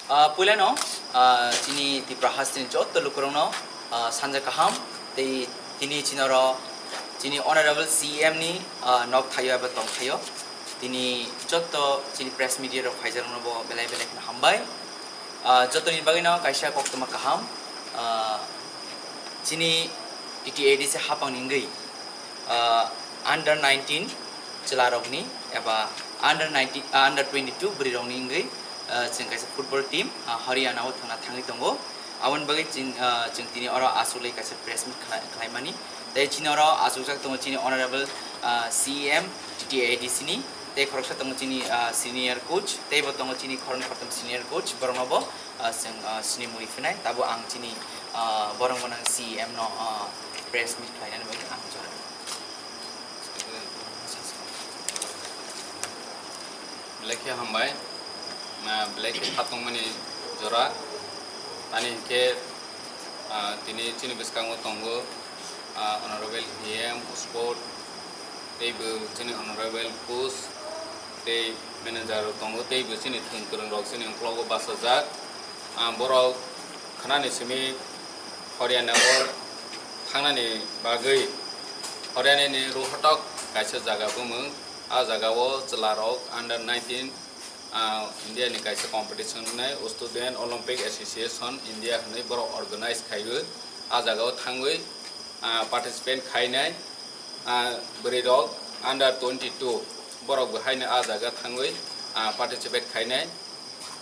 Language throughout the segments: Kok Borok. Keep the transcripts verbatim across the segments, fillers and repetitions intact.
Ah, puilano, ah, chini Tipra hasteni joto lukurokno, ah, sanja kaham, tei tini chini oro chini Honorable C E M ni, ah, nok thaio eba tong thaio. Tini joto chini press media rok phaijakno bo belai belai kheno hambai. Ah, jotoni bagwino kaisa koktwma kaham, ah, chini T T A D C hapangni wngwi, ah, under nineteen chwlarokni eba under nineteen, ah, under twenty two bwrwirokni wngwi, ah, chwng kaisa football team, ah, Haryana o thangna thangwi tongo. Aboni bagwi chwng, ah, chwng tini oro achuklwi kaisa press meet khlai-, khlaimani. Tei chini oro achukjak tongo chini Honorable, ah, C E M T T A D C ni, tei khoroksa tongo chini, ah, senior coach, tei bo tongo chini khoroknwi khoroktham senior coach, borokno bo, ah, chwng, ah, sinimwi phinai. Tabuk ang chini, ah, borok gwnang C E M no, ah, press meet khlainani bagwi ang jora. Belai khe hambai, ah, belai khe khatungmani jora. Tani hinkhe, ah, tini chini bwskango tongo, ah, Honorable E M, Sport, teibo chini Honorable Coach, tei manager rok tongo, teibo chini thwng kwrwng rok chini uklogo bachajak. Ah, borok khwnani simi Haryana o thangnani bagwi Haryana ni Rohtak kaisa jaga bumung. Ah, jaga o chwla rok under nineteen, ah, India ni kaisa competition wngnai, Student Olympic Association India hwnwi borok organize khaiwi ah jaga o thangwi, ah, participate khainai, ah, bwrwi rok under twenty two borok bo haino ah jaga thangwi, ah, participate khainai.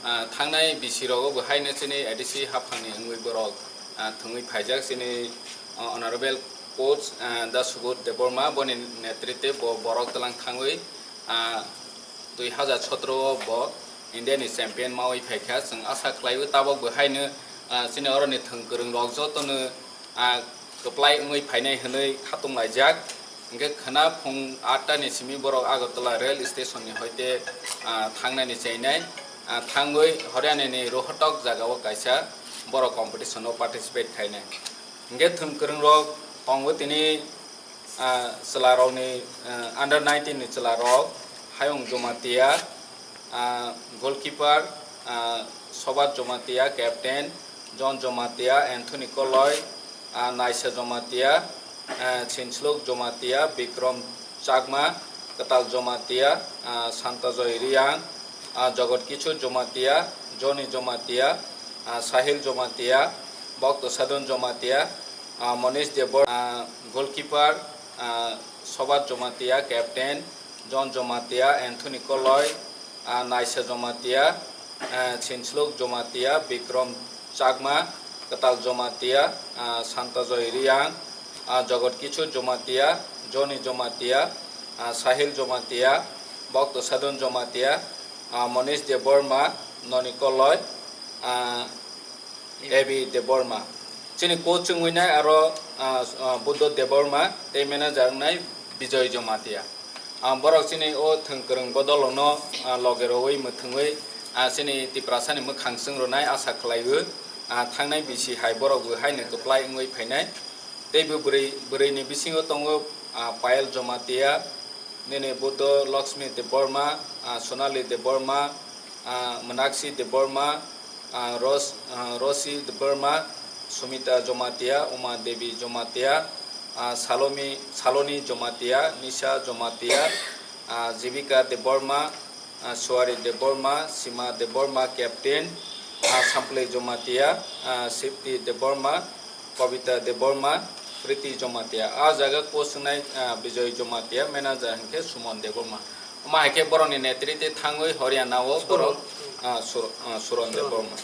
Ah, thangnai bisi rogo bo haino chini A D C haphangni wngwi borok, ah, thwngwi phaijak chini, ah, Honorable Coach, ah, Dasubodh Debbarma boni netritwe bo borok tlang thangwi, ah, dui hazar sotro o bo India ni champion mawi phaikha. Chwng asa khlaio tabok bo haino, ah, chini oroni thwng kwrwng rok jotono, ah, kwplai wngwi phainai hwnwi khatung laijak. Hwnkhe khwna phung atta ni simi borok Agartala rail station ni hoite, ah, thangnani chainai, ah, thangwi Haryana ni Rohtak jaga o kaisa borok competition o participate khainai. Hwnkhe thwng kwrwng rok tongo tini, ah, chwla rokni, ah, under nineteen ni chwla rok, Hayung Jomatia, ah, goalkeeper, ah, Sobat Jomatia, captain, John Jomatia, Anthony Koloi, ah, Naisa Jomatia, ah, Chinsluk Jomatia, Bikrom Chakma, Kwtal Jomatia, ah, Santajoy Riang, ah, Jogot Kichor Jomatia, Johnny Jomatia, ah, Sahil Jomatia, Bokto Sadun Jomatia, ah, Monish Debor, ah, goalkeeper, ah, Sobat Jomatia, captain, John Jomatia, Anthony Koloi, ah, Naisa Jomatia, ah, Chinsluk Jomatia, Bikrom Chakma, Kwtal Jomatia, ah, Santajoy Riang, ah, Jogot Kichor Jomatia, Johnny Jomatia, ah, Sahil Jomatia, Bokto Sadun Jomatia, ah, Monish Debbarma, Noni Koloi, ah, A B Debbarma. Chini coach wngwi nai aro, ah, ah, Buddho Debbarma tei manager wngnai Bijoy Jomatia. Ah, borok chini o thwng kwrwng bodolono, ah, loge rogwi mwthwngwi, ah, chini Tiprasani mwkhang chwng rwnai asa khlaiwi, ah, thangnai bisi hai borok bo haino kwplai wngwi phainai. Tei bo bwrwi, bwrwini bisingo tongo, ah, Payal Jomatia, nini Buddho Lakshmi Debbarma, ah, Sonali Debbarma, ah, Meenakshi Debbarma, ah, Ros-, ah, Rosi Debbarma, Sumita Jomatia, Uma Devi Jomatia, ah, Salomi, Saloni Jomatia, Nisha Jomatia, ah, Jibika Debbarma, ah, Suari Debbarma, Sima Debbarma, captain, ah, Samplei Jomatia, ah, Sipti Debbarma, Kobita Debbarma, Priti Jomatia. Ah jaga coach wngnai, ah, Bijoy Jomatia, manager hinkhe Sumon Debbarma. Omo hai khe borokni netritwi thangwi Haryana o borok, ah, Sur-, ah, Suron Debbarma.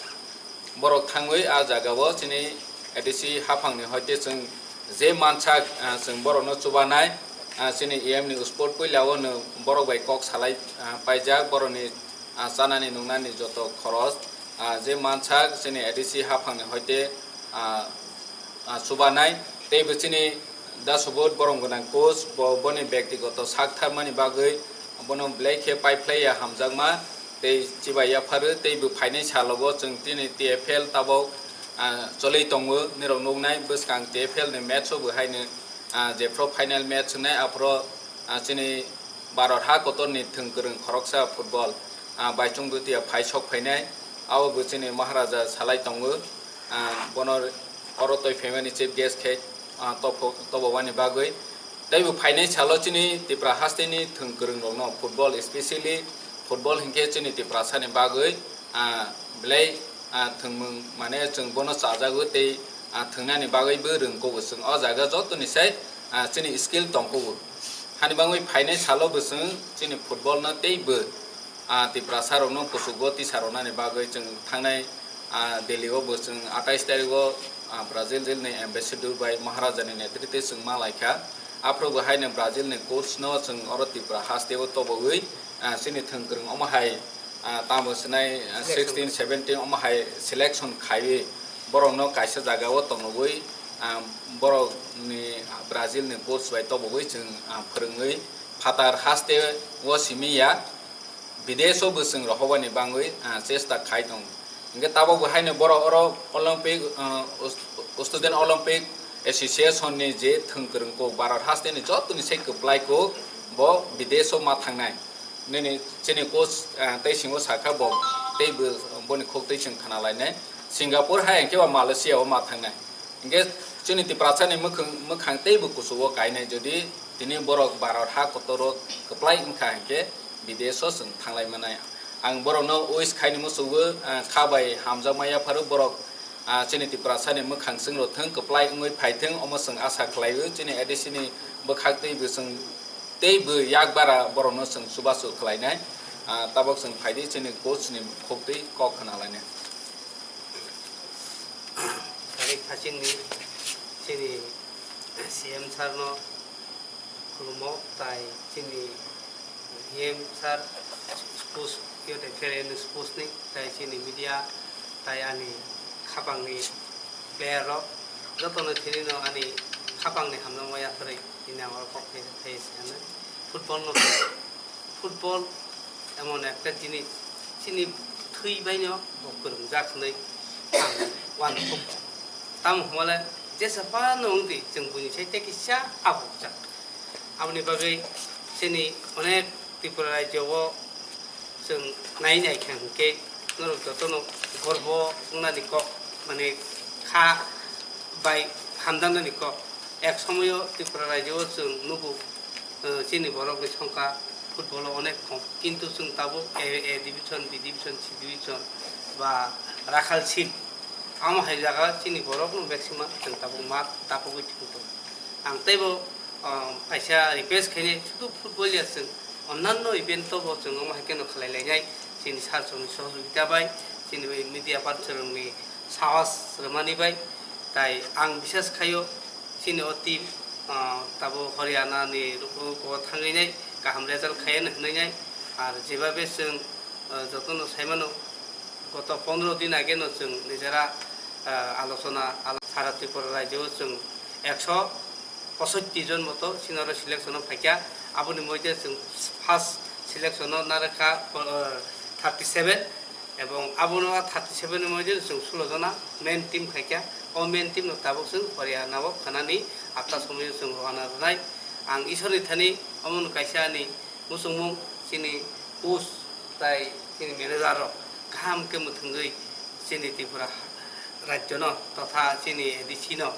Borok thangwi ah jaga o chini A D C haphangni hoite chwng je mansak, ah, chwng borokno chubanai, ah, chini E M ni sport puila o no borok bai kok salai, ah, paijak, borokni, ah, chanani nungnani joto khoros, ah, je mansak chini A D C haphangni hoite, ah, ah, chubanai, tei bo chini Dasubodh borom gwnang coach, bo boni bektigoto sak tharmani bagwi bono belai khe paiphlaiya hamjakma tei chibai yapharwi, tei bo phainai salogo chwng tini T F L tabok, ah, choli tongo, nirok nuknai bwskang T F L ni match o bo haino, ah, jephru final match wngnai aphuru, ah, chini Bharat ha kotorni thwng kwrwng khoroksa football, ah, Baichung Bhutia phai sok phainai. Abo bo chini Maharaja salai tongo, ah, bono oro toi phaimani chief guest khe, ah, tobo, tobo wani bagwi. Tei bo phainai salo chini Tipra hasteni thwng kwrwng rokno football, especially football hinkhe chini Tiprasani bagwi, ah, belai, ah, thwngmung mane chwng bono chajago tei, ah, thwngnani bagwi bo rwngkho bo chwng o jaga jotoni sai, ah, chini skill tongkho bo. Hani bagwi phainai salo bo chwng chini football no tei bo, ah, Tiprasa rokno kuchugo tisa rwnani bagwi chwng thangnai, ah, Delhi o bo chwng atais tarik o, ah, Brazil ni ambassador bai Maharaja ni netrite chwng ma lai kha. Aphuru bo haino Brazil ni coach no chwng oro Tipra haste o tobogwi, ah, chini thwng kwrwng omo hai, ah, tamo swnai, ah, sixteen seventeen omo hai selection khaiwi borok no kaisa jaga o tonogwi, ah, borok ni Brazil ni coach bai tobogwi chwng, ah, phwrwngwi phatar haste o simi ya. Bidesh o bo chwng rohorwani bagwi, ah, chesta khai tongo. Hinkhe tabok bo haino borok oro Olympic, ah, Aus-, Australian Olympic Association ni je thwng kwrwng kok Bharat haste ni joto ni sai kwplai kok bo bidesh o ma thangnai. Nini chini coach, ah, tei singo sakha bo tei bo boni khok twi chwng khna lainai. Singapore hai hinkhe ba Malaysia o ma thangnai. Hinkhe chini Tiprasa ni mwkhang, mwkhang tei bo kuchugo kainai jodi tini borok Bharat ha kotor o kwplai wngkha hinkhe bidesh o chwng thanglai manai. Ang borok no wish khaini muchugo, ah, kha bai hamjakma yapharo borok, ah, chini Tiprasa ni mwkhang chwng rok thwng kwplai wngwi phai thwng omo chwng asa khlai o chini A D C ni bwkhak tei bo chwng tei bo yak bara borok no chwng chubachu khlai nai. Ah, tabok chwng phai di chini coach ni khok twi kok khna lai nai. Tarik phasing ni chini C M sir no khulumo tai chini E M sir sports yo de khere ni sports ni tai chini media tai ani khapang ni player rok joto no thini no ani khapang ni hamjakma yathari ini ang oro kok thai thai se ano football no football emon ekta jinis chini thwi baino bo kwrwngjak hwnwi ang uansuk. Tamo hwnmale jesa phano wngdi chwng buini sai tei kisa abukjak. Aboni bagwi chini onek Tripura rajyo o chwng nai nai kha hwnkhe norok jotono gorbo wngnani kok, mane kha bai hamjaknani kok. Ek somoyo Tripura rajyo o chwng nugo, eh, chini borokni songkha football o onek kom, kintu chwng tabuk A, A division, B division, C division ba Rakhal Sil, amo hai jaga chini borokno maximum chwng tabuk ma tapogwi thwng tongo. Ang teibo, ah, kaisa request khainai, sudu football ya chwng, onnanno event o bo chwng omo hai kheno khlai lainai, chini sir chwngni sohojogita bai, chini bai media person rokni sahos rwmani bai, tai ang bisas khaio, chini o team, ah, tabo Haryana ni ruko ko thangwi nai kaham result khaiya hwnwi nai, ar jebabe chwng, ah, jotono saimano, goto pondro din age no chwng nijera, ah, alochona, alo-, sara Tripura rajyo o chwng ekso posotti jon moto sinoro selection o phaikha, aboni moite chwng first selection o narwkha, ah, thirty seven, ebong abono thirty seven ni moite chwng sulo jona main team khaikha. O main team no tabuk chwng Haryana o khanani apta somoyo chwng rohana rwnai. Ang Ishwar ni thani omono kaisa ani muchungmung, chini coach tai chini manager rok kaham khe mwthangwi chini Tripura rajyo no totha chini A D C no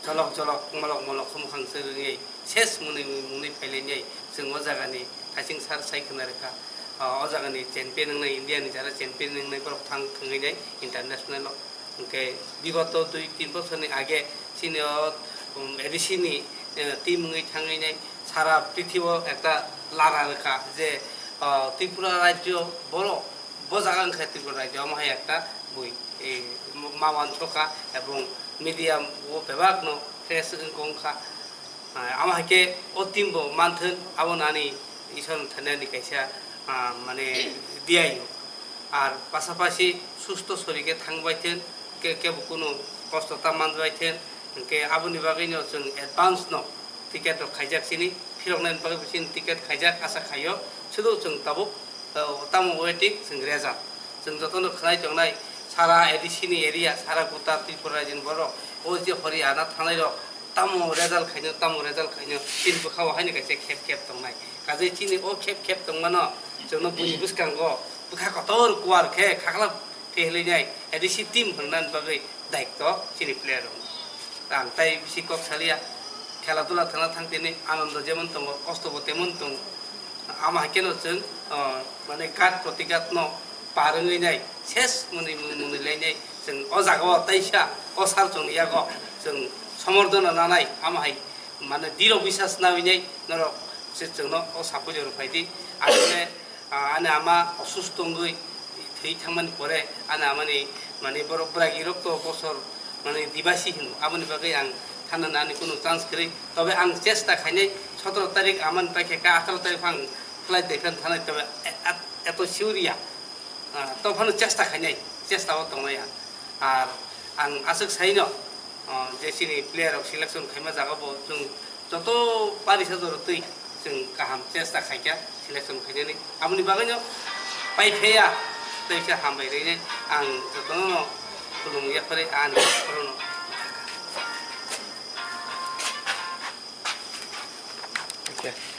jolok jolok molok molok khumkhang se rwngwi ses mwnwi mwnwi phailainai chwng o jagani thaiching sar sai khna rwkha. O jagani champion wngnai, India ni jara champion wngnai borok thang thangwi nai international o. Hwnkhe bigoto dui tin bosorni age chini o, um, A D C ni, eh, team wngwi thangwi nai sara prithibo ekta lara rwkha je, ah, Tripura rajyo borok bo jaga wngkha Tripura rajyo omo hai ekta bui, eh, ma wansukha ebong media o bebak no press wngkha. Ah, amo hai khe o team bo manthun, abo nani Isor ni thani ani kaisa, ah, mane diyaio. Ar pasapasi susto sori khe thang bai thun, ke, kebo kunu kosto ta man bai thun, hwnkhe aboni bagwi no chwng advance no ticket rok khaijak chini, phirok nani bagwi bo chini ticket khaijak, asa khaio, sudu chwng tabuk, ah, tamo waiting chwng result. Chwng jotono khwnai tongnai, sara A D C ni area, sara gota Tripura rajyoni borok, o je Haryana thangnai rok, tamo result khaino, tamo result khaino, chini bwkha o haino kaisa khep khep tongnai. Kajai chini o khep khep tongmano, chwngno buini bwskango bwkha kotor kuar khe khakla Kehlai nai A D C team hwnna bagwi daikto chini player rok. Ang tai bisi kok salia, khela dula thangna thang tini anondo jemon tongo, kosto bo temon tongo. Ama hai kheno chwng, ah, mane ghat protighat no par wngwi nai, ses mwnwi mwnwi lai nai, chwng o jaga o taisa o sar chwng yago chwng somordona nanai, ama hai mane diro bisas nawi nai norok se chwngno o sapujo rw phai di. Asle Ah, ani ama osusto wngwi thwi thangmani pore ani amani, mane, borok bwragi rok to bosor, mane, dibasi hino, aboni bagwi ang thanani ani kunu chance kwrwi. Tobe ang chesta khainai, sotoro tarik amani paikha kha, atharo tarik phang flight dai phano thanai, tobe e-, at-, eto sure ya. Ah, to phano chesta khainai, chesta o tongnai ang. Ar ang aswk saino, ah, je chini player rok selection khaima jaga bo chwng joto parisa jora twi chwng kaham chesta khaikha selection khainani. Aboni bagwino paipheya tei khe hambai rwinai ang jotono khulumwi yaphari ani khorokno. Okay.